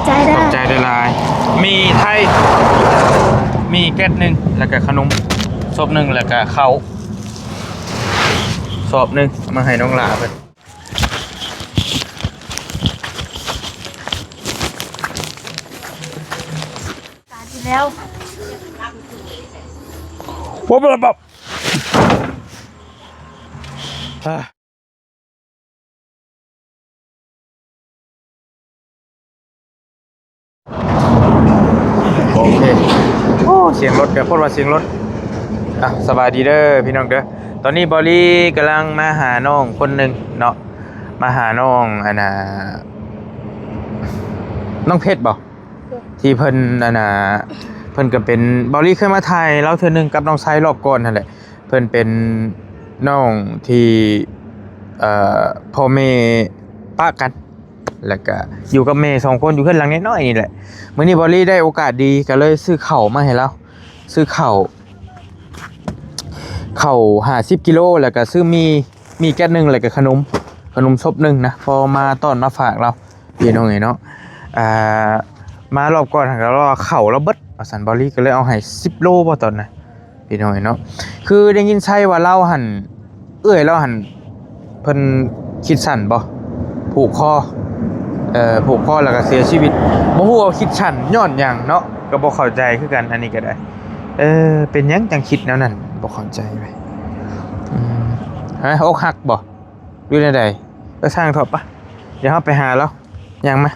ໃຈເດີ ຂອບໃຈຫຼາຍໆ. ມີໄທ ມີແກັດໜຶ່ງ ແລ້ວກະຂະໜົມສົບໜຶ່ງ ແລ້ວກະເຂົ້າສອບໜຶ່ງ ມາໃຫ້ນ້ອງຫຼ້າເພິ່ນ. ຕາຍແລ້ວ ໂອເຄ ໂອ້ ສຽງລົດ ກະພົດວ່າສຽງລົດ. ອ່ະ ສະບາຍດີເດີພີ່ນ້ອງເດີ. ຕອນນີ້ບອລລີກຳລັງມາຫານ້ອງຄົນໜຶ່ງເນາະ ມາຫານ້ອງ ອັນນ່າ ນ້ອງເພັດບໍ? ທີ່ເພິ່ນ ອັນນ່າ ເພິ່ນກະເປັນ ບອລລີເຄີຍມາຖ່າຍລາວເທື່ອໜຶ່ງກັບນ້ອງຊາຍລອບກ່ອນຫັ້ນແຫຼະ. ເພິ່ນເປັນນ້ອງທີ່ ເອີ ພໍ່ແມ່ປະກັນ ແລ້ວກະຢູ່ກັບແມ່ສອງຄົນ ຢູ່ເຮືອນຫຼັງນ້ອຍໆນີ້ແຫຼະ. ມື້ນີ້ບອລລີໄດ້ໂອກາດດີ ກະເລີຍຊື້ເຂົ້າມາໃຫ້ລາວ ຊື້ເຂົ້າ ເຂົ້າຫ້າສິບກິໂລ ແລ້ວກະຊື້ໝີ່ ໝີ່ແກັດໜຶ່ງ ແລ້ວກະຂະໜົມ ຂະໜົມສົບໜຶ່ງນະ ພໍມາຕ້ອນມາຝາກລາວ ພີ່ນ້ອງເອີຍເນາະ. ອ່າ ມາລອບກ່ອນຫັ້ນກະລາວວ່າເຂົ້າລາວເບິດວ່າຊັ້ນ ບອລລີກະເລີຍເອົາໃຫ້ສິບໂລບໍຕອນນັ້ນ ພີ່ນ້ອງເອີຍເນາະ. ຄືໄດ້ຍິນໄຊວ່າລາວຫັ້ນ ເອື້ອຍລາວຫັ້ນ ເພິ່ນຄິດສັ້ນບໍ ຜູກຄໍ ເອີ ຜູກຄໍແລ້ວກະເສຍຊີວິດ ບໍ່ຮູ້ວ່າຄິດສັ້ນຍ້ອນຫຍັງເນາະ ກະບໍ່ເຂົ້າໃຈຄືກັນ ອັນນີ້ກະໄດ້. ເອີ ເປັນຫຍັງຈັ່ງຄິດແນວນັ້ນ ບໍ່ເຂົ້າໃຈເວີຍ. ອືມ ຮະ ອົກຫັກບໍ ຫຼືແນວໃດ? ເອີ ຊ່າງເຖາະ ປະ ດຽວເຮົາໄປຫາລາວ ຍ່າງມາ.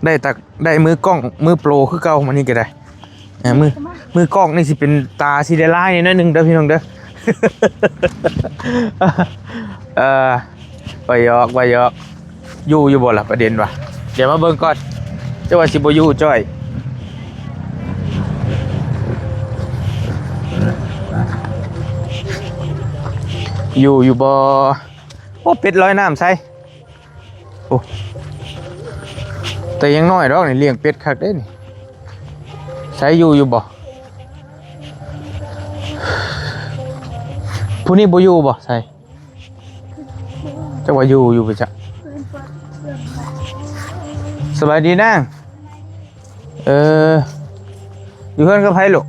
ໄດ້ຕາ ໄດ້ມືກ້ອງ ມືໂປຣຄືເກົ່າມື້ນີ້ກະໄດ້. ເອີ ມື ມືກ້ອງນີ້ຊິເປັນຕາຊິໄດ້ລາຍໜ້ອຍໜຶ່ງເດີພີ່ນ້ອງເດີ. ເອີ ວ່າຫຍອກ ວ່າຫຍອກ. ຢູ່ ຢູ່ບໍ່ລະ ປະເດັນວ່າ ດຽວມາເບິ່ງກ່ອນ ເຈົ້າວ່າຊິບໍ່ຢູ່ຈ້ອຍ ຢູ່ ຢູ່ບໍ່? ໂອ້ ເປັດລອຍນ້ຳໃສ. ໂອ້ ແຕ່ຍັງນ້ອຍດອກນີ້ ລ້ຽງເປັດຄັກເດ້ນີ້. ໃສ ຢູ່ ຢູ່ບໍ່? ຜູ້ນີ້ບໍ່ຢູ່ບໍ່? ໃສ ຈັກວ່າຢູ່ ຢູ່ບໍ່ຈັກ. ສະບາຍດີນາງ. ເອີ ຢູ່ເຮືອນກັບໃຜລູກ?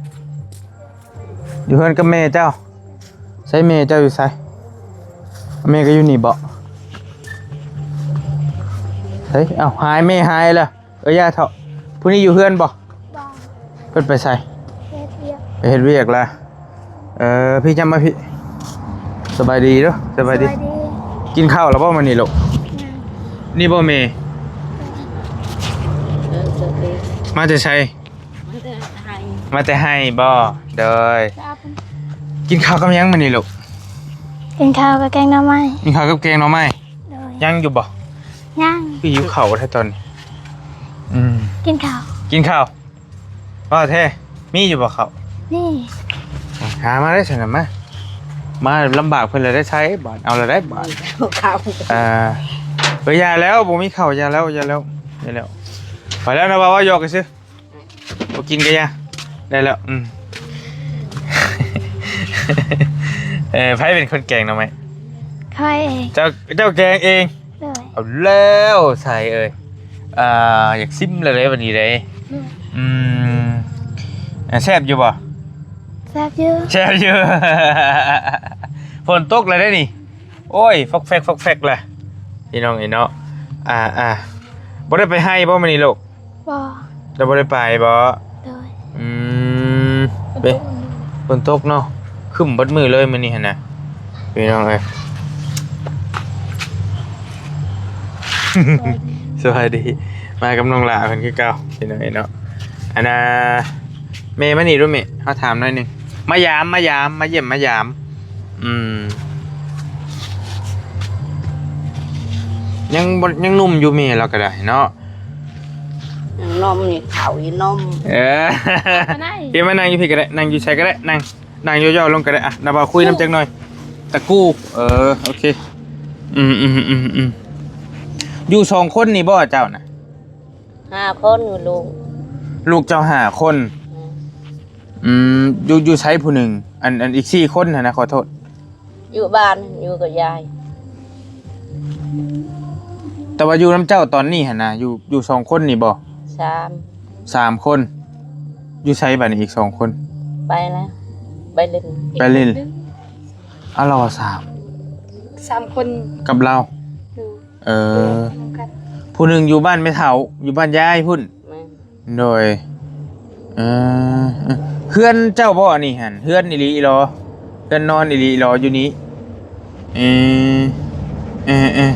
ຢູ່ເຮືອນກັບແມ່ເຈົ້າ. ໃສ ແມ່ເຈົ້າຢູ່ໃສ? ແມ່ກະຢູ່ນີ້ບໍ? ໃສ ເອົ້າ ຫາຍ ແມ່ຫາຍລະ. ເອີ ຢ່າເຖາະ. ຜູ້ນີ້ຢູ່ເຮືອນບໍ? ບໍ່. ເພິ່ນໄປໃສ? ເຮັດວຽກ. ໄປເຮັດວຽກລະ. ເອີ ພີ່ຈຳມາພີ່. ສະບາຍດີເດີ ສະບາຍດີ. ສະບາຍດີ. ກິນເຂົ້າລະບໍ່ມື້ນີ້ລູກ? ຍັງ. ນີ້ບໍ່ແມ່? ມາແຕ່ໃສ? ມາແຕ່ໄຮ່. ມາແຕ່ໄຮ່ບໍ? ໂດຍ. ກິນເຂົ້າກັບຫຍັງມື້ນີ້ລູກ? ກິນເຂົ້າກັບແກງໜໍ່ໄມ້. ກິນເຂົ້າກັບແກງໜໍ່ໄມ້? ໂດຍ. ຍັງຢູ່ບໍ່? ຍັງ. ຄືຫິວເຂົ້າແທ້ຕອນນີ້. ອືມ ກິນເຂົ້າ ກິນເຂົ້າ. ວ່າແທ້ ມີຢູ່ບໍ່ເຂົ້າ? ມີ. ຫາມາໄດ້ຊັ້ນນະ ມາ ມາລຳບາກເພິ່ນລະໄດ້ໃຊ້ບາດ ເອົາລະໄດ້ບາດ. ເຂົ້າ ເອີ ເອີ ຢ່າແລ້ວ ບໍ່ມີເຂົ້າ ຢ່າແລ້ວ ຢ່າແລ້ວ ຢ່າແລ້ວ. ໄປແລ້ວນະ ວ່າຫຍອກຊື່ ບໍ່ກິນກະຢ່າ ໄດ້ແລ້ວ. ອືມ ເອີ ໃຜເປັນຄົນແກງໜໍ່ໄມ້? ຂ້ອຍເອງ. ເຈົ້າ ເຈົ້າແກງເອງ? ໂດຍ. ເອົາແລ້ວ ໃສເອີຍ ອ່າ ຢາກຊິມແລ້ວເດ້ບັດນີ້ເດ້. ໂດຍ. ອືມ ແຊບຢູ່ບໍ່? ແຊບຢູ່ ແຊບຢູ່. ຝົນຕົກແລ້ວເດ້ນີ້. ໂອ້ຍ ຟອກແຟກ ຟອກແຟກລະ ພີ່ນ້ອງເອີຍເນາະ. ອ່າ ອ່າ ບໍ່ໄດ້ໄປໄຮ່ບໍ່ມື້ນີ້ລູກ? ບໍ່. ເຈົ້າບໍ່ໄດ້ໄປບໍ່? ໂດຍ. ອືມ ເປັນ ຝົນຕົກເນາະ ຄຶ້ມເບິດມື້ເລີຍມື້ນີ້ຫັ້ນນະ ພີ່ນ້ອງເອີຍ. ສະບາຍດີ ມາກັບນ້ອງຫຼ້າເພິ່ນຄືເກົ່າ ພີ່ນ້ອງເອີຍເນາະ. ອັນນ່າ ແມ່ມານີ້ດູແມ່ ເຮົາຖາມໜ້ອຍໜຶ່ງ. ມາຢາມ ມາຢາມ ມາຢ້ຽມມາຢາມ. ອືມ ຍັງບໍ່ ຍັງໜຸ່ມຢູ່ແມ່ລາວກະໄດ້ເນາະ. ຍັງໜຸ່ມນີ້ເຂົ້າອີ່ໜຸ່ມ. ເອີ ມາໄດ້ ເອີ ມານັ່ງຢູ່ພີ້ກະໄດ້ ນັ່ງຢູ່ໃສກະໄດ້ ນັ່ງ ນັ່ງຍໍ່ໆລົງກະໄດ້. ອ່ະ ນາບ່າວຄຸຍນຳຈັກໜ່ອຍ ຕະກູ. ເອີ ໂອເຄ. ອືມ ອືມ ອືມ ອືມ. ຢູ່ສອງຄົນນີ້ບໍ່ເຈົ້ານະ? ຫ້າຄົນ ລູກ ລູກເຈົ້າຫ້າຄົນ. ອືມ ອືມ ຢູ່ ຢູ່ໃສຜູ້ໜຶ່ງ? ອັນ ອັນອີກສີ່ຄົນຫັ້ນນະ ຂໍໂທດ. ຢູ່ບ້ານ ຢູ່ກັບຍາຍ. ແຕ່ວ່າຢູ່ນຳເຈົ້າຕອນນີ້ຫັ້ນນະ ຢູ່ ຢູ່ສອງຄົນນີ້ບໍ່? ສາມ ສາມຄົນ. ຢູ່ໃສບາດນີ້ອີກສອງຄົນ? ໄປແລ້ວ ໄປຫຼິ້ນ ໄປຫຼິ້ນ. ເອົາ ລາວວ່າສາມ ສາມຄົນກັບລາວ. ເອີ ນຳກັນ. ຜູ້ໜຶ່ງຢູ່ບ້ານແມ່ເຖົ້າ ຢູ່ບ້ານຍາຍພຸ້ນ. ແມ່ນ. ໂດຍ ເອີ ເອີ ເຮືອນເຈົ້າບໍ່ອັນນີ້ຫັ້ນ? ເຮືອນອີ່ຫຼີອີ່ຫຼໍ? ເຮືອນນອນອີ່ຫຼີອີ່ຫຼໍຢູ່ນີ້? ເອີ ເອີ ເອີ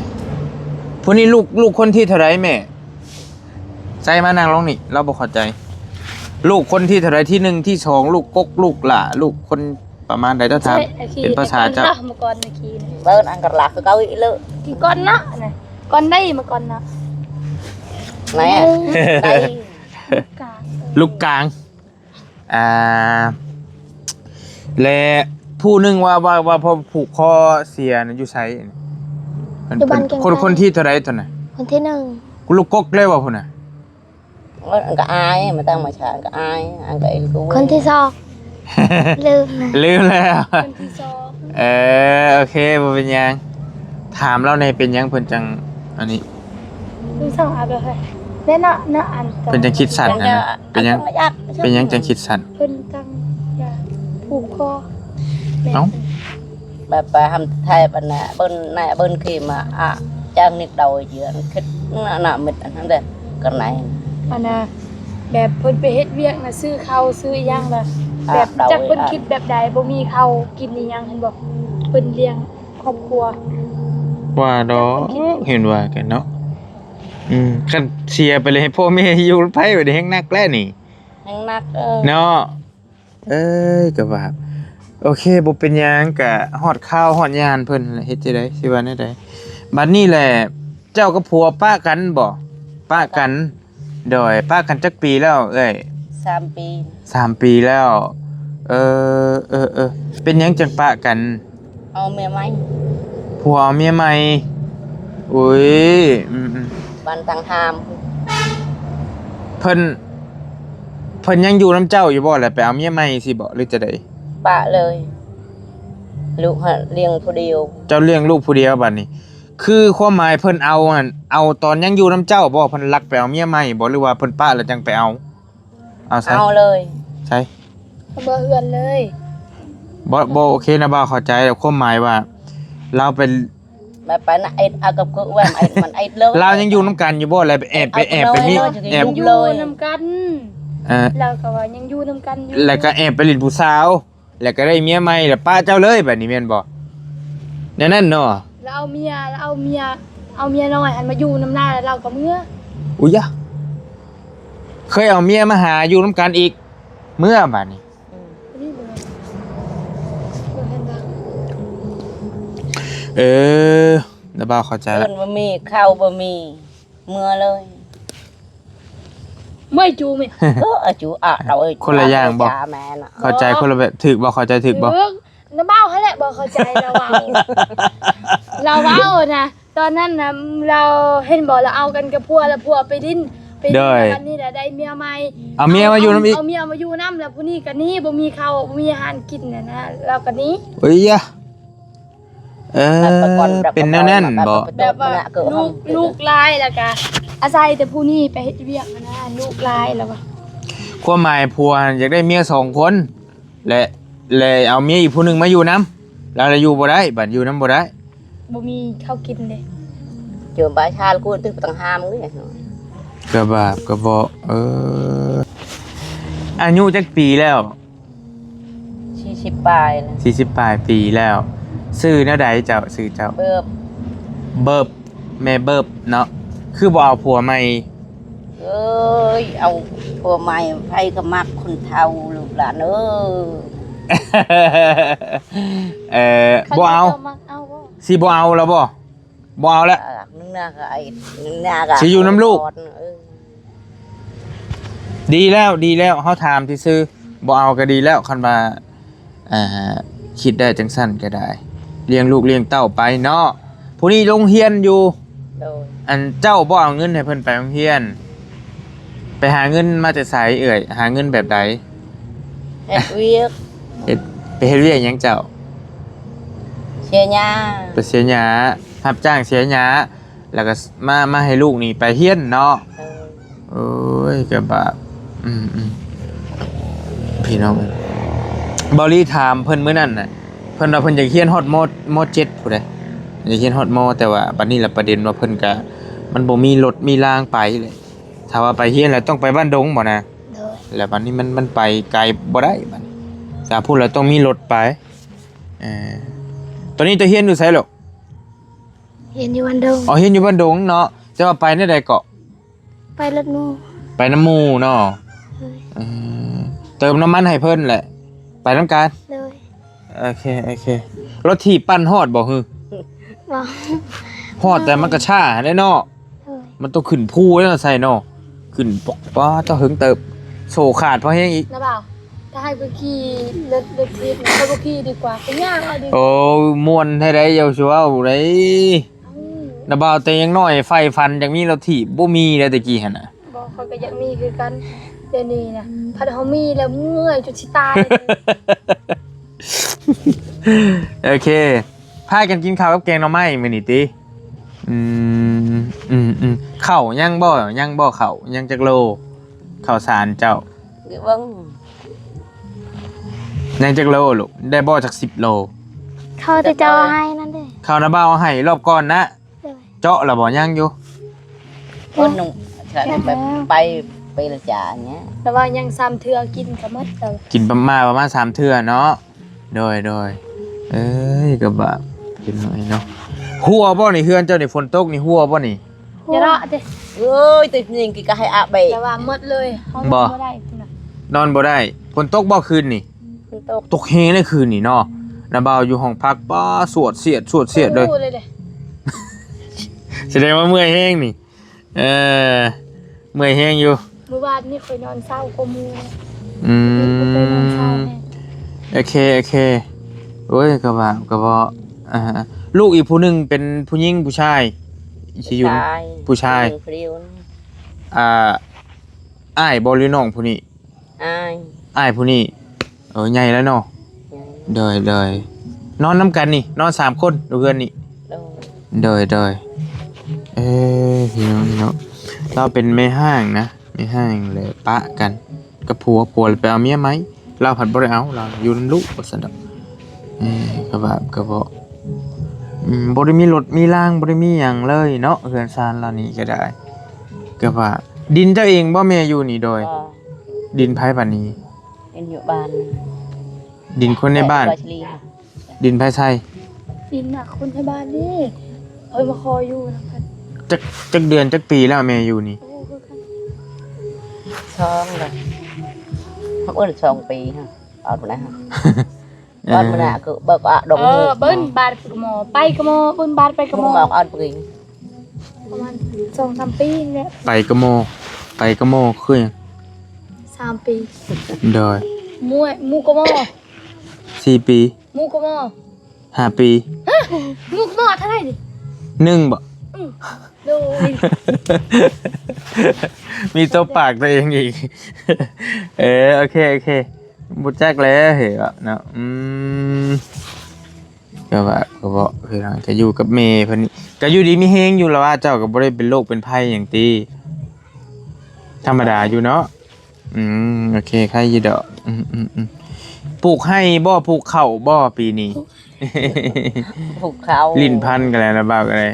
ຜູ້ນີ້ລູກ ລູກຄົນທີເທົ່າໃດແມ່? ໃສ່ມານັ່ງລົງນີ້ ລາວບໍ່ເຂົ້າໃຈ. ລູກຄົນທີເທົ່າໃດ? ທີໜຶ່ງ ທີສອງ ລູກກົກ ລູກຫຼ້າ ລູກຄົນປະມານໃດ? ເຈົ້າຖາມເປັນພາສາເຈົ້າ. ເບິ່ງອັງກະລາຄືເກົ່າອີກເລີ ທີ່ກ່ອນເນາະ ກ່ອນໄດ້ມາກ່ອນເນາະ ແມ່ ໄດ້ ລູກກາງ ລູກກາງ. ອ່າ ແລະ ຜູ້ໜຶ່ງວ່າ ວ່າ ວ່າພໍ່ຜູກຄໍເສຍນະ ຢູ່ໃສ? ຢູ່ບ້ານແກ້ງໄກ່. ຄົນ ຄົນທີເທົ່າໃດຕົວນະ? ຄົນທີໜຶ່ງ. ລູກກົກເລີຍບໍ່ພຸ້ນນະ? ມັນກໍອາຍ ມັນຕັ້ງມາຊາກໍອາຍ ອັນກໍເອງກໍ ຄົນທີສອງ ລືມນະ ລືມແລ້ວ ຄົນທີສອງ. ເອີ ໂອເຄ ບໍ່ເປັນຫຍັງ. ຖາມລາວແດ່ ເປັນຫຍັງເພິ່ນຈັ່ງອັນນີ້? ເພິ່ນສັ່ງອາໄປໃຫ້ແນ່ເນາະ ເນາະ ອັນ ເພິ່ນຈັ່ງຄິດສັ້ນຫັ້ນນະ. ເປັນຫຍັງ ເປັນຫຍັງຈັ່ງຄິດສັ້ນ? ເພິ່ນຕັ້ງຢາຜູກຄໍ. ເອົ້າ ແບບໄປທຳແທ້ປານນັ້ນ ເບິ່ນແນ່ ເບິ່ນຂີ່ມາ ອາ ຈ້າງນິກເດົາເຍືອນ ຄິດໜ້າມິດອັນນັ້ນເດ້ ກັນໄນ ອັນນ່າ ແບບເພິ່ນໄປເຮັດວຽກນະ ຊື້ເຂົ້າຊື້ອີ່ຫຍັງລະ ອາ ແບບຈັກເພິ່ນຄິດແບບໃດ ບໍ່ມີເຂົ້າກິນອີ່ຫຍັງ ເຫັນບໍ່ ເພິ່ນລ້ຽງຄອບຄົວ ວ່າດອກ ເຫັນວ່າກັນເນາະ. ອືມ ຄັນເສຍໄປແລ້ວໃຫ້ພໍ່ແມ່ຢູ່ນຳໃຜ ບັດນີ້ແຮ່ງໜັກແລ້ວນີ້ ແຮ່ງໜັກ ເອີ ເນາະ. ເອີຍ ກໍວ່າ ໂອເຄ ບໍ່ເປັນຫຍັງ ກະຮອດຄາວຮອດຍາມເພິ່ນແຫຼະ ເຮັດຈັ່ງໃດ ຊິວ່າແນວໃດ. ບັດນີ້ແຫຼະ ເຈົ້າກັບຜົວປະກັນບໍ່? ປະກັນ. ໂດຍ ປະກັນຈັກປີແລ້ວເອື້ອຍ? ສາມປີ. ສາມປີແລ້ວ. ເອີ ເອີ ເອີ ເປັນຫຍັງຈັ່ງປະກັນ? ເອົາເມຍໃໝ່ ຜົວເອົາເມຍໃໝ່. ໂອ້ຍ ອືມໆ ບ້ານຕັງຫາມ. ເພິ່ນ ເພິ່ນຍັງຢູ່ນຳເຈົ້າຢູ່ບໍ່ ແລ້ວໄປເອົາເມຍໃໝ່ຊີ້ບໍ່ ຫຼືຈັ່ງໃດ? ປະເລີຍ ລູກຫັ້ນລ້ຽງຜູ້ດຽວ. ເຈົ້າລ້ຽງລູກຜູ້ດຽວບັດນີ້ ຄືຄວາມໝາຍເພິ່ນເອົາຫັ້ນ ເອົາຕອນຍັງຢູ່ນຳເຈົ້າບໍ່? ເພິ່ນລັກໄປເອົາເມຍໃໝ່ບໍ່ ຫຼືວ່າເພິ່ນປະແລ້ວຈັ່ງໄປເອົາ? ເອົາໃສ? ເອົາເລີຍ. ໃສ? ເອົາເມືອເຮືອນເລີຍ. ບໍ່ ບໍ່ໂອເຄນະ ບໍ່ເຂົ້າໃຈ ຄວາມໝາຍວ່າລາວໄປ ແບບໄປນະ ເອັດ ເອົາກັບຄືແບບ ເອັດ ມັນເອັດເລີຍ. ລາວຍັງຢູ່ນຳກັນຢູ່ບໍ່? ແລ້ວໄປແອບ ໄປແອບໄປມີ ແອບ ຢູ່ນຳກັນ. ເອີ ລາວກໍວ່າຍັງຢູ່ນຳກັນຢູ່ ແລ້ວກໍແອບໄປຫຼິ້ນຜູ້ສາວ ແລ້ວກໍໄດ້ເມຍໃໝ່ ແລ້ວປະເຈົ້າເລີຍ ບາດນີ້ແມ່ນບໍ່? ແນວນັ້ນເນາະ. ລາວເອົາເມຍ ລາວເອົາເມຍ ເອົາເມຍນ້ອຍຫັ້ນມາຢູ່ນຳລາວ ແລ້ວລາວກໍເມືອ. ອຸຍຢາ ເຄີຍເອົາເມຍມາຫາຢູ່ນຳກັນອີກ ເມືອບາດນີ້. ອືມ ເອີ ລະບ່າວເຂົ້າໃຈລະ ເອີ້ນບໍ່ມີ ເຂົ້າບໍ່ມີ ເມືອເລີຍ. ເມື່ອຍຈູແມ່ ເອີ ອາຈູອະ ເອົາເອີຍ ຄົນລະຢ່າງບໍ່? ແມ່ນ ເຂົ້າໃຈຄົນລະແບບ. ຖືກບໍ່? ເຂົ້າໃຈຖືກບໍ່? ນະບ່າວຫັ້ນແຫຼະບໍ່ເຂົ້າໃຈລາວເວົ້າ ລາວເວົ້ານະ ຕອນນັ້ນນະ ລາວເຫັນບໍ່ ລາວເອົາກັນກັບຜົວ ລະຜົວໄປຫຼິ້ນ ໄປຫຼິ້ນ ໂດຍ ອັນນີ້ລະໄດ້ເມຍໃໝ່ ເອົາເມຍມາຢູ່ນຳອີກ ເອົາເມຍມາຢູ່ນຳ ລະຜູ້ນີ້ກໍໜີ ບໍ່ມີເຂົ້າ ບໍ່ມີອາຫານກິນຫັ້ນນະ ລາວກໍໜີ. ໂອ້ຍຢາ ເອີ ແບບແບບ ເປັນແນວນັ້ນບໍ່? ແບບວ່າລູກ ລູກຫຼາຍ ແລ້ວກະອາໄສແຕ່ຜູ້ນີ້ໄປເຮັດວຽກຫັ້ນນະ ລູກຫຼາຍແລ້ວວ່າ ຄວາມໝາຍຜົວຫັ້ນຢາກໄດ້ເມຍສອງຄົນ ແລະ ແລະ ເອົາເມຍອີກຜູ້ໜຶ່ງມາຢູ່ນຳ ລາວລະຢູ່ບໍ່ໄດ້ ບັດຢູ່ນຳບໍ່ໄດ້ ບໍ່ມີເຂົ້າກິນເດ້. ເຈີບາຊາລະກູດຕຶກຕັງຫາມເດ້. ກະບາບກະເບາະ. ເອີ ອາຍຸຈັກປີແລ້ວ? ສີ່ສິບປາຍແລ້ວ ສີ່ສິບປາຍປີແລ້ວ. ຊື່ແນວໃດເຈົ້າ? ຊື່ເຈົ້າ? ເບີບ ເບີບ ແມ່ເບີບເນາະ. ຄືບໍ່ເອົາຜົວໃໝ່? ເອີຍ ເອົາຜົວໃໝ່ ໃຜກໍມັກຄົນເຖົ້າ ລູກຫຼານເອີຍ. ເອີ ບໍ່ເອົາ ຊິບໍ່ເອົາລະບໍ່? ບໍ່ເອົາລະ ໜຶ່ງໜ້າກໍໄອ້ ໜຶ່ງໜ້າກໍ ຊິຢູ່ນຳລູກ. ເອີ ດີແລ້ວ ດີແລ້ວ ເຮົາຖາມຊື່ໆ ບໍ່ເອົາກໍດີແລ້ວ. ຄັນວ່າ ອ່າ ຄິດໄດ້ຈັ່ງຊັ້ນກໍໄດ້ ລ້ຽງລູກລ້ຽງເຕົ້າໄປເນາະ. ຜູ້ນີ້ໂຮງຮຽນຢູ່. ໂດຍ ອັນເຈົ້າບໍ່ເອົາເງິນໃຫ້ເພິ່ນໄປໂຮງຮຽນ? ໄປຫາເງິນມາແຕ່ໃສເອື້ອຍ? ຫາເງິນແບບໃດ? ເຮັດວຽກ ເຮັດ ໄປເຮັດວຽກຫຍັງເຈົ້າ? ເສຍຫຍ້າ ໄປເສຍຫຍ້າ ຮັບຈ້າງເສຍຫຍ້າ ແລ້ວກໍມາ ມາໃຫ້ລູກນີ້ໄປຮຽນເນາະ. ເອີ ເອີ ໂອ້ຍ ກະບາບ ອືມ ອືມ ພີ່ນ້ອງເອີຍ ເບົາລີຖາມເພິ່ນມື້ນັ້ນນະ ເພິ່ນວ່າເພິ່ນຢາກຮຽນຮອດ ມ ມ.ເຈັດ ພຸ້ນເດ້ ຢາກຮຽນຮອດ ມ ແຕ່ວ່າບັດນີ້ລະປະເດັນວ່າເພິ່ນກະ ມັນບໍ່ມີລົດມີລາງໄປເລີຍ ຖ້າວ່າໄປຮຽນລະຕ້ອງໄປບ້ານດົງບໍນະ ໂດຍ ແລ້ວບັດນີ້ມັນ ມັນໄປໄກບໍ່ໄດ້ບັດນີ້ ຈາກພຸ້ນລະຕ້ອງມີລົດໄປ ເອີ ຕອນນີ້ເຈົ້າຮຽນຢູ່ໃສລູກ? ຮຽນຢູ່ບ້ານດົງ ອໍ ຮຽນຢູ່ບ້ານດົງເນາະ ແຕ່ວ່າໄປແນວໃດເກາະ? ໄປລົດໝູ່ ໄປນຳໝູ່ເນາະ ໂດຍ ເອີ ເຕີມນ້ຳມັນໃຫ້ເພິ່ນແຫຼະ ໄປນຳກັນ ໂດຍ ໂອເຄ ໂອເຄ ລົດຖີບປັ່ນຮອດບໍ່ຮື? ບໍ່ ຮອດແຕ່ມັນກະຊ້າເດ້ເນາະ ໂດຍ ມັນຕ້ອງຂຶ້ນພູເດ້ເນາະ ໃສ່ເນາະ ຂຶ້ນປອກ ປ້າ ເຈົ້າເຫິງເຕີບ ໂສ້ຂາດພໍແຮງອີກ ນະບ່າວ ຖ້າໃຫ້ໄປຂີ່ລົດ ລົດຖີບ ຂ້ອຍບໍ່ຂີ່ດີກວ່າ ຂ້ອຍຍ່າງເອົາດີກວ່າ ໂອ້ ມ່ວນແທ້ໃດ ຢ່າຊິເວົ້າໃດ ອືມ ນະບ່າວແຕ່ຍັງນ້ອຍໃຝ່ຝັນຢາກມີລົດຖີບ ບໍ່ມີເດ້ແຕ່ກີ້ຫັ້ນນະ ບໍ່ ຂ້ອຍກະຢາກມີຄືກັນ ດຽວນີ້ນະ ພັດເຮົາມີແລ້ວເມື່ອຍຈົນຊິຕາຍ ໂອເຄ ພາກັນກິນເຂົ້າກັບແກງໜໍ່ໄມ້ມື້ນີ້ຕິ? ອືມ ອືມ ອືມ ເຂົ້າຍັງບໍ່? ຍັງບໍ່ເຂົ້າ? ຍັງຈັກໂລ? ເຂົ້າສານເຈົ້າ ເບິ່ງ ຍັງຈັກໂລລູກ? ໄດ້ບໍ່ຈັກສິບໂລ? ເຂົ້າທີ່ເຈົ້າໃຫ້ນັ້ນເດ້ ເຂົ້ານະບ່າວໃຫ້ລອບກ່ອນນະ ໂດຍ ເຈາະລະບໍ່? ຍັງຢູ່ ຄົນໜຶ່ງ ໄປ ໄປ ໄປລະຈານເນຍ ແຕ່ວ່າຍັງສາມເທື່ອ ກິນກະໝົດແລ້ວ ກິນປະມານ ປະມານສາມເທື່ອເນາະ ໂດຍ ໂດຍ ເອີຍ ກະບາບ ພີ່ນ້ອງເອີຍເນາະ ຮົ່ວບໍ່ນີ້? ເຮືອນເຈົ້ານີ້ ຝົນຕົກນີ້ຮົ່ວບໍ່ນີ້? ຢ່າເລາະເດ້ ເອີຍ ແຕ່ນີ້ກະໃຫ້ອາເບ ແຕ່ວ່າໝົດເລີຍ ເຮົານອນບໍ່ໄດ້ພຸ້ນນະ ນອນບໍ່ໄດ້ ຝົນຕົກບໍ່ຄືນນີ້? ຝົນຕົກ ຕົກແຮງເດ້ຄືນນີ້ເນາະ ນະບ່າວຢູ່ຫ້ອງພັກ ປ້າ ສວດສຽດ ສວດສຽດເລີຍ ໂອ້ ເລີຍເດ້ ສະແດງວ່າເມື່ອຍແຮງນີ້ ເອີ ເມື່ອຍແຮງຢູ່ ມື້ວານນີ້ຂ້ອຍນອນເຊົາກວ່າໝູ່ ອືມ ໄປນອນເຊົາແດ່ ໂອເຄ ໂອເຄ ໂອ້ຍ ກະວ່າ ກະເວົ້າ ອ່າ ລູກອີກຜູ້ໜຶ່ງເປັນຜູ້ຍິງຜູ້ຊາຍ? ຊິຢູ່ ຜູ້ຊາຍ ຜູ້ຊາຍ ຜູ້ຍິງຜູ້ດຽວ ອ່າ ອ້າຍບໍ່ ຫຼືນ້ອງຜູ້ນີ້? ອ້າຍ ອ້າຍຜູ້ນີ້ ເອີ ໃຫຍ່ແລ້ວເນາະ ໃຫຍ່ ໂດຍ ໂດຍ ນອນນຳກັນນີ້ ນອນສາມຄົນຢູ່ເຮືອນນີ້ ໂດຍ ໂດຍ ໂດຍ ເອີ ພີ່ນ້ອງເນາະ ລາວເປັນແມ່ຮ້າງນະ ແມ່ຮ້າງແລ້ວປະກັນກັບຜົວ ຜົວລະໄປເອົາເມຍໃໝ່ ລາວພັດບໍ່ໄດ້ເອົາ ລາວຢູ່ນຳລູກວ່າຊັ້ນດອກ ເອີ ກະວ່າ ກະເວົ້າ ອືມ ບໍ່ໄດ້ມີລົດມີລາງ ບໍ່ໄດ້ມີຫຍັງເລີຍເນາະ ເຮືອນຊານລາວນີ້ກະໄດ້ ກະວ່າ ດິນເຈົ້າເອງບໍ່ແມ່ຢູ່ນີ້? ໂດຍ ບໍ່ ດິນໃຜບາດນີ້? ດິນຢູ່ບ້ານ ດິນຄົນໃນບ້ານ ແຕ່ວ່າ ດິນໃຜໃສ່? ດິນນະຄົນໃນບ້ານນີ້ ຂ້ອຍມາຂໍຢູ່ນຳເພິ່ນ ຈັກ ຈັກເດືອນຈັກປີແລ້ວແມ່ຢູ່ນີ້? ໂອ້ ຄືກັນ ສອງລະ ເອີ້ນສອງປີຫັ້ນ ອອກພຸ້ນນະ ເອີ ອອກພຸ້ນນະ ຄືເບີກອອກດົງ ເອີ ເບິ່ງບາດໄປກະໝໍ ໄປກະໝໍ ເບິ່ງບາດໄປກະໝໍ ອອກອອກປຶງ ປະມານສອງສາມປີນີ້ແຫຼະ ໄປກະໝໍ ໄປກະໝໍຄືຫຍັງ? ສາມປີ ໂດຍ ໝູ່ ໝູ່ກະໝໍ ສີ່ປີ ໝູ່ກະໝໍ ຫ້າປີ ຮະ ໝູ່ກະໝໍເທົ່າໃດນີ້? ໜຶ່ງບໍ? ອືມ ໂດຍ ມີຕົວປາກຕົວເອງອີກ ເອີ ໂອເຄ ໂອເຄ ບໍ່ຈັກແຫຼະເຮີ້ຍເນາະ ອືມ ກະວ່າ ກະເວົ້າ ຄືນາງກະຢູ່ກັບແມ່ເພິ່ນນີ້ ກະຢູ່ດີມີແຮງຢູ່ລະວ່າ ເຈົ້າກະບໍ່ໄດ້ເປັນໂລກເປັນໄພຫຍັງຕິ ທຳມະດາຢູ່ເນາະ ອືມ ໂອເຄ ໄຄຢູ່ດອກ ອືມ ອືມ ອືມ ປູກໄຮ່ບໍ່ ປູກເຂົ້າບໍ່ປີນີ້? ປູກເຂົ້າ ຫຼິ້ນພັນກັນແລ້ວນະ ບ່າວກະໄດ້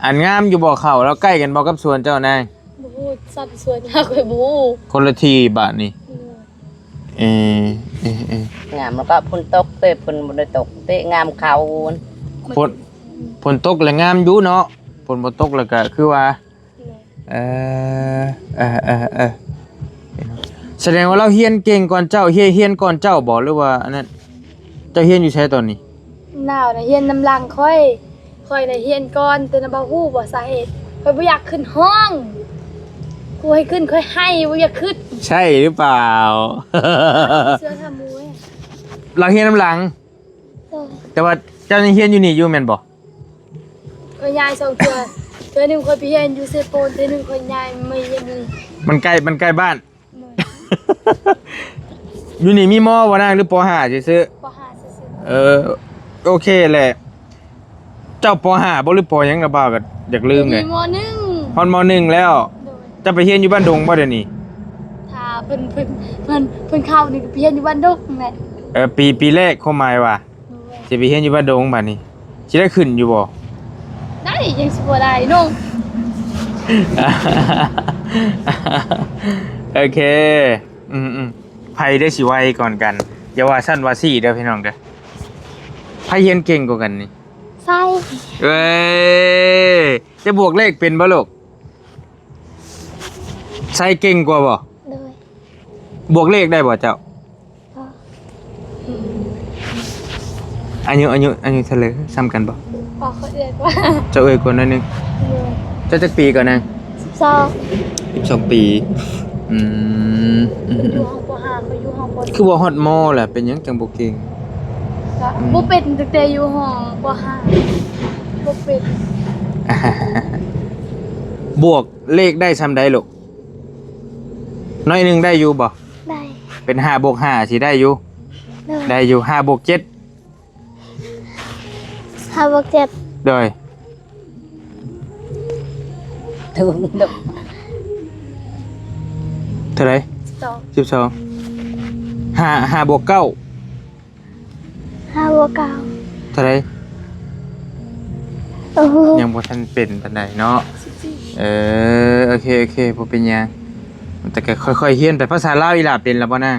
ອັນງາມຢູ່ບໍ່ເຂົ້າ ລາວໃກ້ກັນບໍ່ກັບສວນເຈົ້ານາງ? ບໍ່ຮູ້ ສັດສວນຫາຂ້ອຍບໍ່ຮູ້ ຄົນລະທີ່ບາດນີ້ ອືມ ເອີ ເອີ ເອີ ງາມ ແລ້ວກະຝົນຕົກເດ້ ຝົນບໍ່ໄດ້ຕົກເດ້ ງາມເຂົ້າ ຝົນ ຝົນຕົກລະງາມຢູ່ເນາະ ຝົນບໍ່ຕົກລະກະຄືວ່າ ເອີ ເອີ ເອີ ເອີ ສະແດງວ່າລາວຮຽນເກັ່ງກ່ອນເຈົ້າ ຮຽນ ຮຽນກ່ອນເຈົ້າບໍ່ ຫຼືວ່າອັນນັ້ນ? ເຈົ້າຮຽນຢູ່ໃສຕອນນີ້? ລາວນະຮຽນນຳຫຼັງຂ້ອຍ ຂ້ອຍນະຮຽນກ່ອນ ແຕ່ນະ ບໍ່ຮູ້ບໍ່ສາເຫດ ຂ້ອຍບໍ່ຢາກຂຶ້ນຫ້ອງ ຄູໃຫ້ຂຶ້ນ ຂ້ອຍໄຫ້ ບໍ່ຢາກຂຶ້ນ ໃຊ່ຫຼືເປົ່າ? ເຊື່ອຖາມໝູ່ ລາວຮຽນນຳຫຼັງ ໂດຍ ແຕ່ວ່າເຈົ້າຍັງຮຽນຢູ່ນີ້ຢູ່ແມ່ນບໍ່? ຂ້ອຍຍ້າຍສອງເທື່ອ ເທື່ອໜຶ່ງຂ້ອຍໄປຮຽນຢູ່ເຊໂປນ ເທື່ອໜຶ່ງຂ້ອຍຍ້າຍມາຮຽນຢູ່ນີ້ ມັນໃກ້ ມັນໃກ້ບ້ານ ໂດຍ ຢູ່ນີ້ມີ ມ ບໍ່ນາງ ຫຼື ປໍຫ້າຊື່ໆ? ປໍຫ້າຊື່ໆ ເອີ ໂອເຄແຫຼະ ເຈົ້າປໍຫ້າບໍ່ ຫຼື ປໍຫຍັງນະ ບ່າວກະຢາກລືມເດ້ ມີ ມໍໜຶ່ງ ຮອດ ມໍໜຶ່ງແລ້ວ ໂດຍ ເຈົ້າໄປຮຽນຢູ່ບ້ານດົງບໍ່ດຽວນີ້? ເພິ່ນ ເພິ່ນ ເພິ່ນ ເພິ່ນເຂົ້ານີ້ກໍໄປຮຽນຢູ່ບ້ານດົງແຫຼະ. ເອີ ປີ ປີແລກ ຄວາມໝາຍວ່າ ໂດຍ ຊິໄປຮຽນຢູ່ບ້ານດົງ ບາດນີ້ຊິໄດ້ຂຶ້ນຢູ່ບໍ່? ໄດ້ ຍັງຊິບໍ່ໄດ້ເນາະ. ໂອເຄ ອືມໆ ໃຜໄດ້ຊິໄວກ່ອນກັນ? ຢ່າວ່າຊັ້ນວ່າຊີ້ເດີພີ່ນ້ອງເດີ. ໃຜຮຽນເກັ່ງກວ່າກັນນີ້? ໃຊ່. ເອີຍ ຈະບວກເລກເປັນບໍ່ລູກ? ໃສ່ເກັ່ງກວ່າບໍ່? ໂດຍ. ບວກເລກໄດ້ບໍ່ເຈົ້າ? ບໍ່. ອາຍຸ ອາຍຸ ອາຍຸເທົ່າໃດ? ສ່ຳກັນບໍ່? ບໍ່ ຂ້ອຍເອື້ອຍກວ່າ. ເຈົ້າເອື້ອຍກວ່າໜ້ອຍໜຶ່ງ. ໂດຍ. ເຈົ້າຈັກປີກ່ອນນາງ? ສິບສອງ. ສິບສອງປີ. ອືມ ເພິ່ນຢູ່ຫ້ອງ ປ.ຫ້າ ຂ້ອຍຢູ່ຫ້ອງ ປ.ສີ່. ຄືວ່າຮອດ ມ.ແລ້ວ ເປັນຫຍັງຈັ່ງບໍ່ເກັ່ງ? ກະ ອືມ ບໍ່ເປັນ ຕັ້ງແຕ່ຢູ່ຫ້ອງ ປ.ຫ້າ ບໍ່ເປັນ. ບວກເລກໄດ້ສ່ຳໃດລູກ? ໜ້ອຍໜຶ່ງໄດ້ຢູ່ບໍ່? ໄດ້. ເປັນຫ້າບວກຫ້າ ຊິໄດ້ຢູ່? ໂດຍ. ໄດ້ຢູ່. ຫ້າບວກເຈັດ? ຫ້າບວກເຈັດ. ໂດຍ. ຖືກ. ເທົ່າໃດ? ສິບສອງ. ສິບສອງ. ຫ້າ ຫ້າບວກເກົ້າ? ຫ້າບວກເກົ້າ. ເທົ່າໃດ? ໂອ້ໂຫ ຍັງບໍ່ທັນເປັນປານໃດເນາະ. ສິບສີ່. ເອີ ໂອເຄ ໂອເຄ ບໍ່ເປັນຫຍັງ ແຕ່ກໍຄ່ອຍໆຮຽນໄປ. ພາສາລາວອີ່ຫຼ້າເປັນແລ້ວບໍ່ນາງ?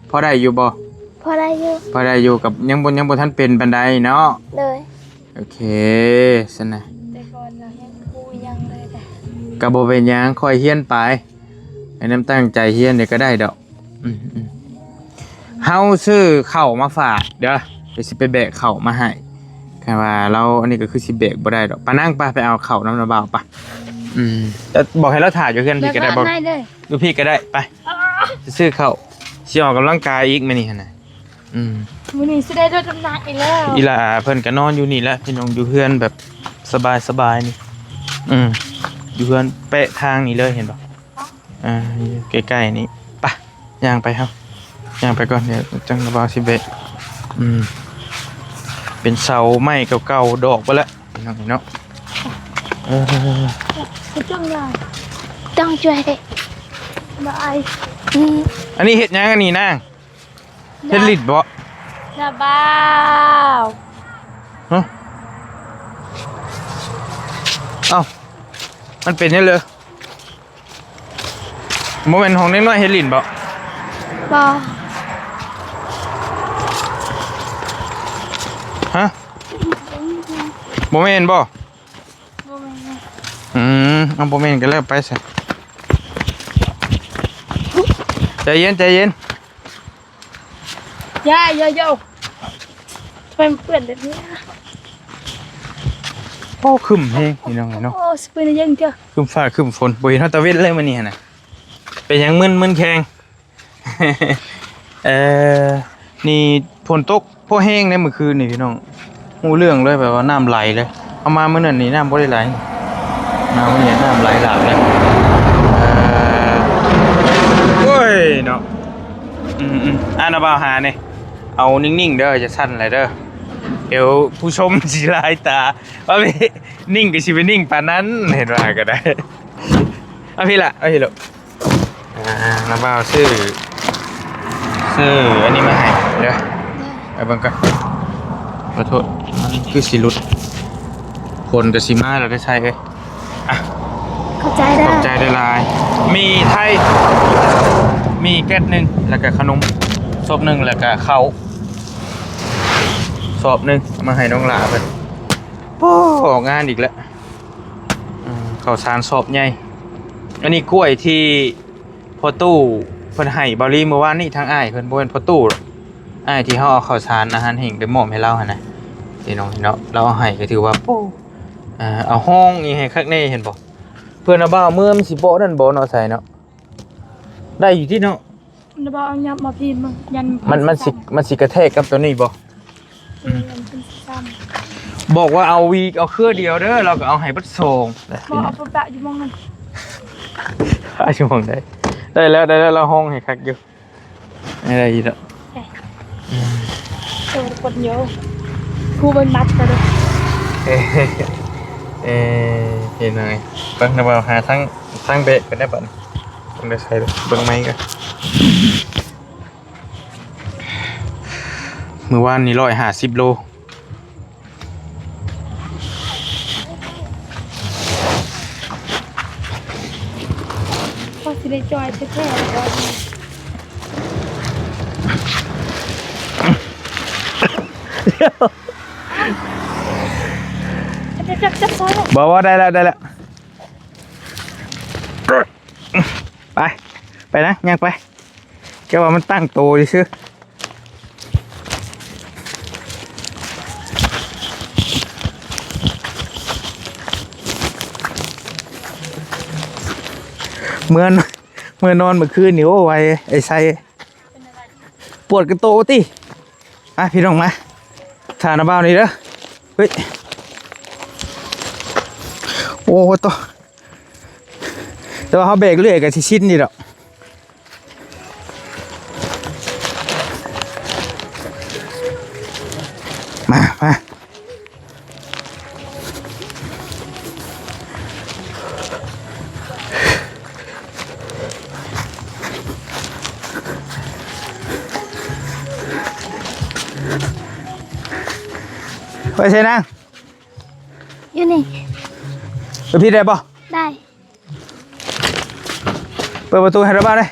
ພໍໄດ້ຢູ່ບໍ່? ພໍໄດ້ຢູ່. ພໍໄດ້ຢູ່ ກັບຍັງບໍ່ ຍັງບໍ່ທັນເປັນປານໃດເນາະ. ໂດຍ. ໂອເຄຊັ້ນນະ. ແຕ່ກ່ອນລາວແຮ່ງບໍ່ຮູ້ຫຍັງເລີຍ. ກໍບໍ່ເປັນຫຍັງ ຄ່ອຍຮຽນໄປ. ໃຫ້ນຳຕັ້ງໃຈຮຽນນີ້ກໍໄດ້ດອກ. ອືມໆ ເຮົາຊື້ເຂົ້າມາຝາກເດີ ດຽວຊິໄປແບກເຂົ້າມາໃຫ້. ຄັນວ່າລາວອັນນີ້ກໍຄືຊິແບກບໍ່ໄດ້ດອກ. ປານັ່ງປະ ໄປເອົາເຂົ້ານຳນ້າບ່າວປະ. ອືມ ແລ້ວບອກໃຫ້ລາວຖ້າຢູ່ເຮືອນພີ້ກໍໄດ້. ບອກ ຢູ່ພີ້ກໍໄດ້ ໄປ. ຊິຊື້ເຂົ້າ ຊິອອກກຳລັງກາຍອີກມື້ນີ້ຫັ້ນນະ. ອືມ ມື້ນີ້ຊິໄດ້ລົດນ້ຳໜັກອີກແລ້ວ. ອີ່ຫຼ້າເພິ່ນກໍນອນຢູ່ນີ້ແຫຼະພີ່ນ້ອງ ຢູ່ເຮືອນແບບສະບາຍໆນີ້. ອືມ ຢູ່ເຮືອນແປະທາງນີ້ເລີຍ ເຫັນບໍ່? ອ່າ ຢູ່ໃກ້ໆນີ້. ໄປ ຍ່າງໄປເຮົາ ຍ່າງໄປກ່ອນ ດຽວຈັ່ງບ່າວຊິແບກ. ອືມ ເປັນເສົາໄມ້ເກົ່າໆ ດອກໄປແລ້ວພີ່ນ້ອງເນາະ. ເອີ ຈ້ອງລາ ຈ້ອງຊ່ວຍເດ້ ບາຍ. ອືມ ອັນນີ້ເຮັດຫຍັງອັນນີ້ນາງ? ເຮັດລິດບໍ່? ນ້າບ່າວ. ຮະ? ເອົ້າ ມັນເປັນຫຍັງເລີ? ບໍ່ແມ່ນຂອງເດັກນ້ອຍເຮັດຫຼິ້ນບໍ່? ບໍ່. ຮະ? ບໍ່ແມ່ນບໍ່? ບໍ່ແມ່ນ. ອືມ ເອົາ ບໍ່ແມ່ນກໍແລ້ວໄປຊະ. ໃຈເຢັນ ໃຈເຢັນ. ຢ່າ ຢ່າ ຢ່າ. ທຳໄມມັນເປື້ອນແບບນີ້? ໂອ້ ຄຶ້ມແຮງພີ່ນ້ອງເນາະ. ໂອ້ ຊິເປັນຫຍັງເທື່ອ? ຄຶ້ມຟ້າຄຶ້ມຝົນ ບໍ່ເຫັນຮອດຕາເວັນເລີຍມື້ນີ້ຫັ້ນນະ. ເປັນຫຍັງມຶນ ມຶນແຂ້ງ? ເອີ ນີ້ຝົນຕົກພໍແຮງໃນມື້ຄືນນີ້ພີ່ນ້ອງ. ຮູ້ເລື່ອງເລີຍ ແບບວ່ານ້ຳໄຫຼເລີຍ. ເຮົາມາມື້ນັ້ນນີ້ນ້ຳບໍ່ໄດ້ໄຫຼ ມາມື້ນີ້ນ້ຳໄຫຼຫຼາກເລີຍ. ເອີ ໂອ້ຍເນາະ. ອືມໆ ອ່າ ນ້າບ່າວຫານີ້ ເອົານິ່ງໆເດີ ຢ່າສັ່ນຫຼາຍເດີ ດຽວຜູ້ຊົມຊິລາຍຕາ. ວ່ານີ້ນິ່ງກໍຊິໄປນິ່ງປານນັ້ນ ເຫັນວ່າກໍໄດ້. ເອົາພີ້ລະ ເອົາພີ້ລູກ. ອ່າ ນ້າບ່າວຊື້ ຊື້ອັນນີ້ມາໃຫ້ເດີ ໄປເບິ່ງກ່ອນ. ຂໍໂທດ ມັນຄືຊິຫຼຸດ ຝົນກໍຊິມາແລ້ວເດີຊາຍເອີຍ. ອ່ະ ຂອບໃຈເດີ ຂອບໃຈຫຼາຍໆ. ໝີ່ໄທ ໝີ່ແກັດໜຶ່ງ ແລ້ວກະຂະໜົມສອບໜຶ່ງ ແລ້ວກະເຂົ້າສອບໜຶ່ງ ມາໃຫ້ນ້ອງຫຼ້າເພິ່ນ. ໂອ້ ອອກງານອີກແລ້ວ. ເຂົ້າສານສອບໃຫຍ່. ອັນນີ້ກ້ວຍທີ່ພໍ່ຕູ້ເພິ່ນໃຫ້ບ່າວລີເມື່ອວານນີ້ ທາງອ້າຍເພິ່ນ ບໍ່ແມ່ນພໍ່ຕູ້ ອ້າຍທີ່ເຮົາເອົາເຂົ້າສານອາຫານແຫ້ງໄປມອບໃຫ້ລາວຫັ້ນນະ ພີ່ນ້ອງເນາະ. ລາວເອົາໃຫ້ກໍຖືວ່າ ໂອ້ ເອົາຮອງອີ່ໃຫ້ຄັກແນ່ ເຫັນບໍ່? ເພື່ອນວ່າບ່າວເມືອມັນຊິບໍ່ນັ້ນບໍ່ເນາະ ໃສ່ເນາະ ໄດ້ຢູ່ຕິເນາະ. ບໍ່ເອົາຫຍັບມາພີ້ເບິ່ງ ຢ້ານມັນ ມັນຊິ ມັນຊິກະແທກກັບຕົວນີ້ບໍ່? ອືມ ມັນຊິຊ້ຳ. ບອກວ່າເອົາຫວີກ ເອົາເຄືອດຽວເດີ ລາວກໍເອົາໃຫ້ເບິດສອງ. ບໍ່ ເອົາໄປປະຢູ່ໝ່ອງນັ້ນ ປະຢູ່ໝ່ອງໃດ? ໄດ້ແລ້ວ ໄດ້ແລ້ວ ລາວຮ້ອງໃຫ້ຄັກຢູ່. ໄດ້ຢູ່ດອກ. ເອີ ຄົນຢູ່ ຜູ້ເບິ່ງມັດກໍໄດ້. ເອີ ເອີ ເຫັນໄໝ? ເບິ່ງນະ ເອົາຫາທາງ ທາງແບກເພິ່ນໄດ້ບັດນີ້. ເບິ່ງໄດ້ໃສ່ເບິ່ງໄມ້ກ່ອນ. ມື້ວານນີ້ຮ້ອຍຫ້າສິບໂລ. ພໍຊິໄດ້ຈ່ອຍແທ້ໆ ຈັບ ຈັບ ຈັບ ບໍ່ ບໍ່ ໄດ້ແລ້ວ ໄດ້ແລ້ວ. ໄປ ໄປນະ ຍ່າງໄປ. ແກວ່າມັນຕັ້ງໂຕຊື່ໆ. ເມື່ອນ- ເມື່ອນອນເມື່ອຄືນນີ້ ໂອ້ ໄວ ໄອ້ໄຊ ປວດກະໂຕຕິ. ມາ ພີ່ນ້ອງມາ ຖ້ານຳບ່າວນີ້ເດີ. ເຮີ້ຍ ໂອ້ໂຕ ແຕ່ວ່າເຮົາແບກເລື້ອຍກໍຊິຊິນນີ້ດອກ. ມາ ມາ ໄປໃສນາງ? ຢູ່ນີ້ ໄປພີ້ໄດ້ບໍ່? ໄດ້. ເປີດປະຕູໃຫ້ລະບາດເດ້.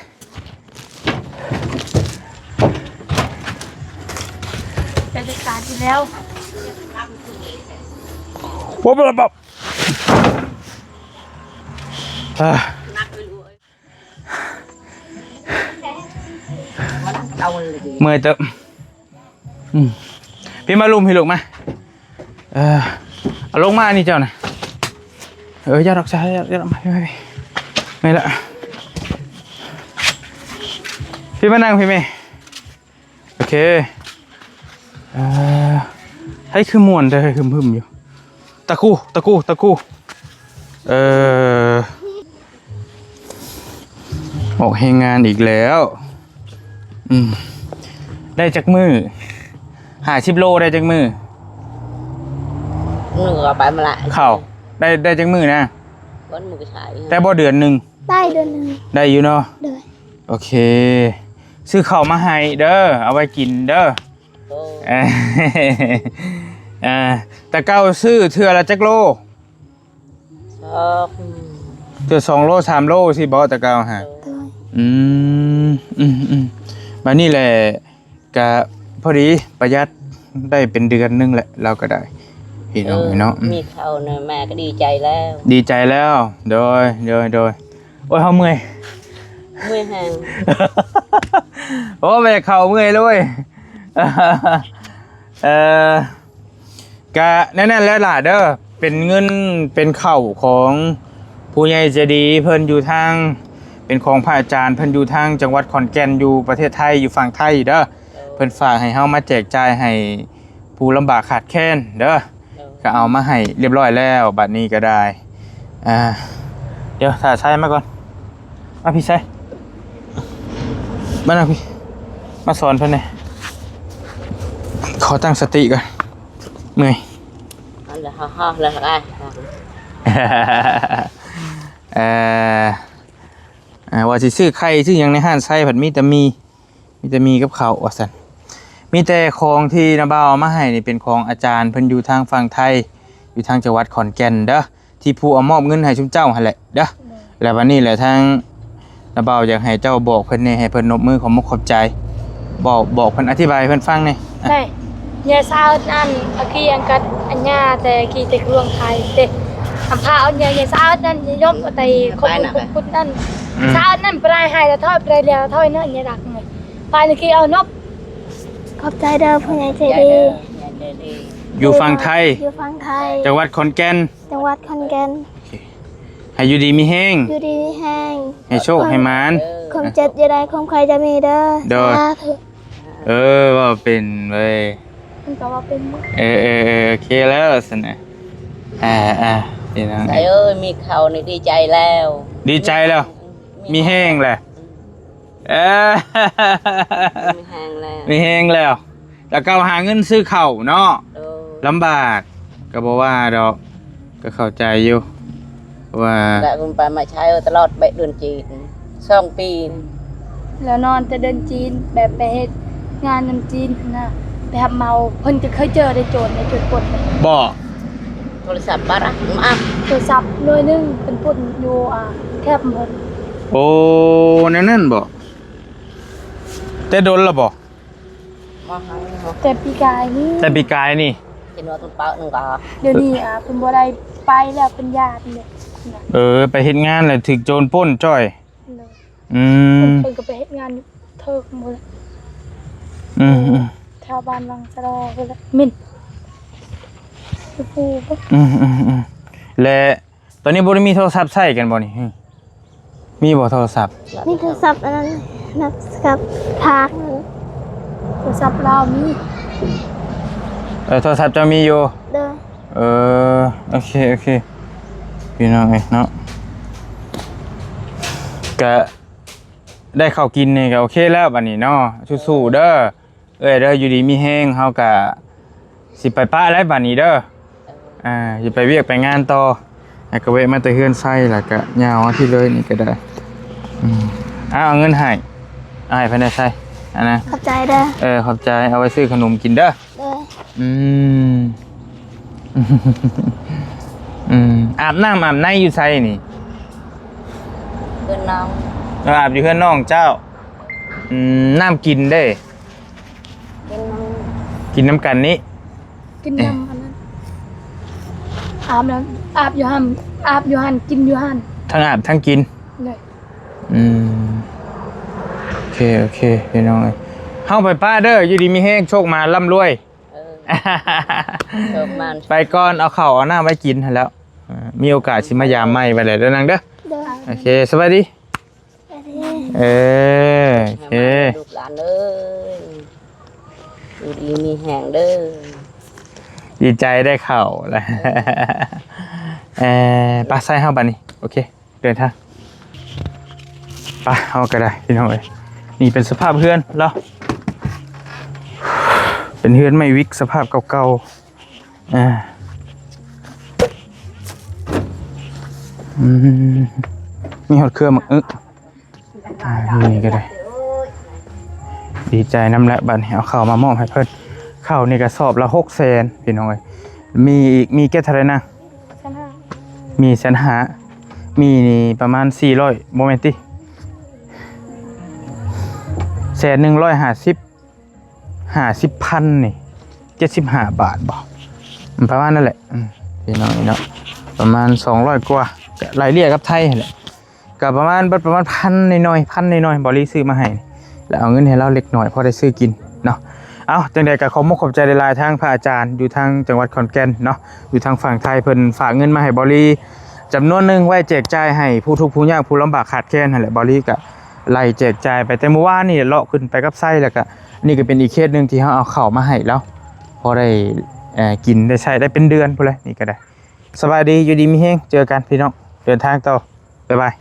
ໄປຈັດການຢູ່ແລ້ວ. ເມື່ອຍເຕີບ. ອືມ ພີ່ມາລຸ່ມ ພີ່ລູກມາ. ເອີ ເອົາລົງມານີ້ເຈົ້ານະ. ເອີ ຢ່າດອກຊາ ຢ່າ ຢ່າດອກມາ ພີ່ມາ ພີ່ ນີ້ລະ. ພີ່ມານັ່ງ ພີ່ແມ່. ໂອເຄ. ເອີ ໃຜຄືມ່ວນແທ້ ຮຶມໆຢູ່. ຕະກູ ຕະກູ ຕະກູ. ເອີ ອອກແຮງງານອີກແລ້ວ. ອືມ ໄດ້ຈັກມື້? ຫ້າສິບໂລ ໄດ້ຈັກມື້? ໜຶ່ງກໍໄປມາລະ ເຂົ້າ ໄດ້ ໄດ້ຈັກມື້ນະ? ວັນມື້ກະຊາຍ ແຕ່ບໍ່ເດືອນໜຶ່ງ ໄດ້ເດືອນໜຶ່ງ ໄດ້ຢູ່ເນາະ. ໂດຍ. ໂອເຄ ຊື້ເຂົ້າມາໃຫ້ເດີ ເອົາໄວ້ກິນເດີ. ໂອ້ ເອີ ແຕ່ເກົ່າຊື້ເທື່ອລະຈັກໂລ? ສອງ ເທື່ອສອງໂລ ສາມໂລຊີ້ບໍ ແຕ່ເກົ່າຫາ? ໂດຍ. ອືມ ອືມ ອືມ ບາດນີ້ແຫຼະ ກະພໍດີປະຢັດໄດ້ເປັນເດືອນໜຶ່ງແຫຼະ ລາວກໍໄດ້ ພີ່ນ້ອງເອີຍເນາະ. ອືມ ມີເຂົ້ານະ ແມ່ກໍດີໃຈແລ້ວ ດີໃຈແລ້ວ. ໂດຍ ໂດຍ ໂດຍ. ໂອ້ຍ ເຮົາເມື່ອຍ ເມື່ອຍແຮງ. ໂອ້ ແບກເຂົ້າເມື່ອຍເລີຍ. ເອີ ກະແນວນັ້ນແຫຼະຫຼາເດີ ເປັນເງິນເປັນເຂົ້າຂອງຜູ້ໃຫຍ່ໃຈດີ ເພິ່ນຢູ່ທາງ ເປັນຂອງພະອາຈານ ເພິ່ນຢູ່ທາງຈັງຫວັດຂອນແກ່ນ ຢູ່ປະເທດໄທ ຢູ່ຝັ່ງໄທເດີ. ເອີ ເພິ່ນຝາກໃຫ້ເຮົາມາແຈກຈ່າຍໃຫ້ຜູ້ລຳບາກຂາດແຄນເດີ. ເອີ ກໍເອົາມາໃຫ້ລຽບຮ້ອຍແລ້ວ ບັດນີ້ກໍໄດ້. ອ່າ ດຽວຖ້າຊາຍມາກ່ອນ. ມາພີ່ຊາຍ ມານັ່ງພີ່ ມາສອນເພິ່ນແດ່. ຂໍຕັ້ງສະຕິກ່ອນ ເມື່ອຍ. ອັນລະ ຮະ ຮະ ລະ ຮະ ເອີ ອ່າ ວ່າຊິຊື້ໄຂ່ຊື້ຫຍັງໃນຮ້ານໄຊ ພັດມີແຕ່ໝີ່ ມີແຕ່ໝີ່ກັບເຂົ້າວ່າຊັ້ນ. ມີແຕ່ຂອງທີ່ນ້າບ່າວເອົາມາໃຫ້ນີ້ ເປັນຂອງອາຈານເພິ່ນຢູ່ທາງຝັ່ງໄທ ຢູ່ທາງຈັງຫວັດຂອນແກ່ນເດີ ທີ່ຜູ້ເອົາມອບເງິນໃຫ້ຊຸມເຈົ້າຫັ້ນແຫຼະເດີ. ໂດຍ. ແລ້ວບັດນີ້ແຫຼະ ທາງນ້າບ່າວຢາກໃຫ້ເຈົ້າບອກເພິ່ນແດ່ ໃຫ້ເພິ່ນນົບມືຂອບມຸກຂອບໃຈ ບອກ ບອກເພິ່ນ ອະທິບາຍໃຫ້ເພິ່ນຟັງແດ່. ໄດ້ ຍາຍສາວນັ້ນ ອາກີອັງກັດ ອັນຍາແຕ່ກີແຕ່ກວງໄທເດ້ ອຳພາເອົາຍາ ຍາຍສາວນັ້ນ ຍົມແຕ່ຄົນ ໄປນະ ຄົນນັ້ນ ອືມ ສາວນັ້ນ ປາຍໃຫ້ລະຖອຍ ປາຍແລ້ວຖອຍນັ້ນ ຍາດັກ ປາຍນະກີເອົານົບ. ຂອບໃຈເດີ ຜູ້ໃຫຍ່ໃຈດີ. ຢູ່ຝັ່ງໄທ ຢູ່ຝັ່ງໄທ ຈັງຫວັດຂອນແກ່ນ ຈັງຫວັດຂອນແກ່ນ. ໂອເຄ ໃຫ້ຢູ່ດີມີແຮງ ຢູ່ດີມີແຮງ ໃຫ້ໂຊກໃຫ້ໝານ ເອີ ຄວາມເຈັບຢ່າໄດ້ ຄວາມໄຂ້ຢ່າມີເດີ. ໂດຍ. ສາທຸ. ເອີ ເວົ້າເປັນເວີຍ ມັນກໍເວົ້າເປັນ. ເອີ ເອີ ເອີ ໂອເຄແລ້ວຊັ້ນນະ. ອ່າ ອ່າ ພີ່ນ້ອງ ໃສເອີຍ ມີເຂົ້ານີ້ດີໃຈແລ້ວ ດີໃຈແລ້ວ ມີແຮງແລ້ວ. ເອີ ມີແຮງແລ້ວ ມີແຮງແລ້ວ ແລ້ວກໍຫາເງິນຊື້ເຂົ້າເນາະ. ໂດຍ. ລຳບາກກໍບໍ່ວ່າດອກ ກໍເຂົ້າໃຈຢູ່ ເພາະວ່າ ແລະ ເພິ່ນໄປມາໃຊ້ຕະຫຼອດເບະເດືອນຈີນ ສອງປີ. ແລ້ວນອນແຕ່ເດີ່ນຈີນ ແບບໄປເຮັດງານນຳຈີນຫັ້ນນະ ໄປຮັບເໝົາ. ເພິ່ນກໍເຄີຍເຈີໄດ໋ ໂຈນ ໄດ້ໂຈນປົນ. ບໍ່? ໂທລະສັບປະລະ ມາ ໂທລະສັບໜ່ວຍໜຶ່ງ ເພິ່ນປຸ້ນຢູ່ ອ່າ ແຄັມເພິ່ນ. ໂອ້ ແນວນັ້ນບໍ່? ແຕ່ດົນລະບໍ່? ມາຫາ ແຕ່ປີກາຍນີ້. ແຕ່ປີກາຍນີ້? ເຫັນວ່າຕ້ອງເປີດໜຶ່ງກໍ ດຽວນີ້ ອ່າ ເພິ່ນບໍ່ໄດ້ໄປແລ້ວ ເພິ່ນຢ້ານເດ້. ເອີ ໄປເຮັດງານແລ້ວຖືກໂຈນປົ້ນຈ້ອຍ. ໂດຍ. ອືມ ເພິ່ນກໍໄປເຮັດງານຢູ່ເທີກພຸ້ນແຫຼະ. ອືມໆ ແຖວບ້ານວັງສະລໍພຸ້ນແຫຼະ. ແມ່ນ ຢູ່ພູພຸ້ນ. ອືມໆ ແລະ ຕອນນີ້ບໍ່ໄດ້ມີໂທລະສັບໃຊ້ກັນບໍ່ນີ້? ມີບໍ່ໂທລະສັບ? ມີໂທລະສັບອັນນັ້ນ ໂທລະສັບພາກ. ໂທລະສັບລາວມີ. ເອີ ໂທລະສັບເຈົ້າມີຢູ່? ໂດຍ. ເອີ ໂອເຄ ໂອເຄ ພີ່ນ້ອງເອີຍເນາະ ກະໄດ້ເຂົ້າກິນນີ້ກະໂອເຄແລ້ວບາດນີ້ເນາະ. ສູ້ໆເດີ ເອີຍເດີ ຢູ່ດີມີແຮງ. ເຮົາກະຊິໄປປະແລ້ວບາດນີ້ເດີ. ອ່າ ຊິໄປວຽກໄປງານຕໍ່ ແລ້ວກະແວະມາແຕ່ເຮືອນໄຊ ແລ້ວກະຍາວມາທີ່ເລີຍນີ້ກະໄດ້. ອືມ ເອົາເງິນໃຫ້ ເອົາໃຫ້ເພິ່ນໄດ້ໃຊ້ ອັນນະ. ຂອບໃຈເດີ. ເອີ ຂອບໃຈ ເອົາໄວ້ຊື້ຂະໜົມກິນເດີ. ໂດຍ. ອືມ ອືມ ອາບນ້ຳອາບໃນຢູ່ໃສນີ້? ເຮືອນນ້ອງ. ເອີ ອາບຢູ່ເຮືອນນ້ອງເຈົ້າ. ອືມ ນ້ຳກິນເດ້? ກິນນຳ ກິນນຳກັນນີ້. ກິນນຳອັນນັ້ນ ອາບນຳ ອາບຢູ່ຫັ້ນ ອາບຢູ່ຫັ້ນ ກິນຢູ່ຫັ້ນ ທັງອາບທັງກິນ. ໂດຍ. ອືມ ໂອເຄ ໂອເຄ ພີ່ນ້ອງເອີຍ ເຮົາໄປປະເດີ ຢູ່ດີມີແຮງ ໂຊກໝານ ລ່ຳລວຍ. ເອີ ໂຊກໝານ ໄປກ່ອນ ເອົາເຂົ້າເອົານ້ຳໄວ້ກິນຫັ້ນແຫຼ້ວ. ເອີ ມີໂອກາດຊິມາຢາມໃໝ່ບັດໃດເດີນາງເດີ. ໂດຍ. ໂອເຄ ສະບາຍດີ. ເອີ ໂອເຄ ລູກຫຼານເອີຍ ຢູ່ດີມີແຮງເດີ. ດີໃຈໄດ້ເຂົ້າແລ້ວ. ເອີ ໄປ ໃສ່ເຮົາບັດນີ້. ໂອເຄ ເດີນທາງ ໄປ ເຮົາກໍໄດ້ ພີ່ນ້ອງເອີຍ. ນີ້ເປັນສະພາບເຮືອນລາວ ເປັນເຮືອນໄມ້ວິກ ສະພາບເກົ່າໆ. ອ່າ ອືມ ມີຮອດເຄືອໝາກອຶ. ອ່າ ນີ້ກໍໄດ້ ດີໃຈນຳແຫຼະ. ບັດນີ້ເອົາເຂົ້າມາມອບໃຫ້ເພິ່ນ. ເຂົ້ານີ້ກະສອບລະຫົກແສນ ພີ່ນ້ອງເອີຍ. ມີອີກ ມີແກ່ເທົ່າໃດນະ? ແສນຫ້າ. ມີແສນຫ້າ ມີນີ້ປະມານສີ່ຮ້ອຍ ບໍ່ແມ່ນຕິ? ແສນໜຶ່ງຮ້ອຍຫ້າສິບ ຫ້າສິບພັນນີ້ ເຈັດສິບຫ້າບາດບໍ່? ປະມານນັ້ນແຫຼະ ອືມ ພີ່ນ້ອງເນາະ ປະມານສອງຮ້ອຍກວ່າ ກະໄລ່ເລ່ຍກັບໄທຫັ້ນແຫຼະ. ກະປະມານ ປະມານພັນໜ້ອຍໆ ພັນໜ້ອຍໆ ບໍລີຊື້ມາໃຫ້ ແລ້ວເອົາເງິນໃຫ້ລາວເລັກນ້ອຍ ພໍໄດ້ຊື້ກິນເນາະ. ເອົ້າ ຈັ່ງໃດກະຂໍມຸກຂອບໃຈຫຼາຍໆ ທາງພະອາຈານຢູ່ທາງຈັງຫວັດຂອນແກ່ນເນາະ ຢູ່ທາງຝັ່ງໄທ ເພິ່ນຝາກເງິນມາໃຫ້ບໍລີຈຳນວນໜຶ່ງ ໄວ້ແຈກຈ່າຍໃຫ້ຜູ້ທຸກຜູ້ຍາກ ຜູ້ລຳບາກຂາດແຄນຫັ້ນແຫຼະ. ບໍລີກະໄລ່ແຈກຈ່າຍໄປແຕ່ມື້ວານນີ້ ເລາະຂຶ້ນໄປກັບໄຊ ແລ້ວກະນີ້ກະເປັນອີກເຄສໜຶ່ງທີ່ເຮົາເອົາເຂົ້າມາໃຫ້ລາວ ພໍໄດ້ ເອີ ກິນໄດ້ໃຊ້ໄດ້ເປັນເດືອນພຸ້ນແຫຼະ. ນີ້ກະໄດ້ ສະບາຍດີ ຢູ່ດີມີແຮງ ເຈີກັນພີ່ນ້ອງ ເດີນທາງຕໍ່ ບາຍບາຍ.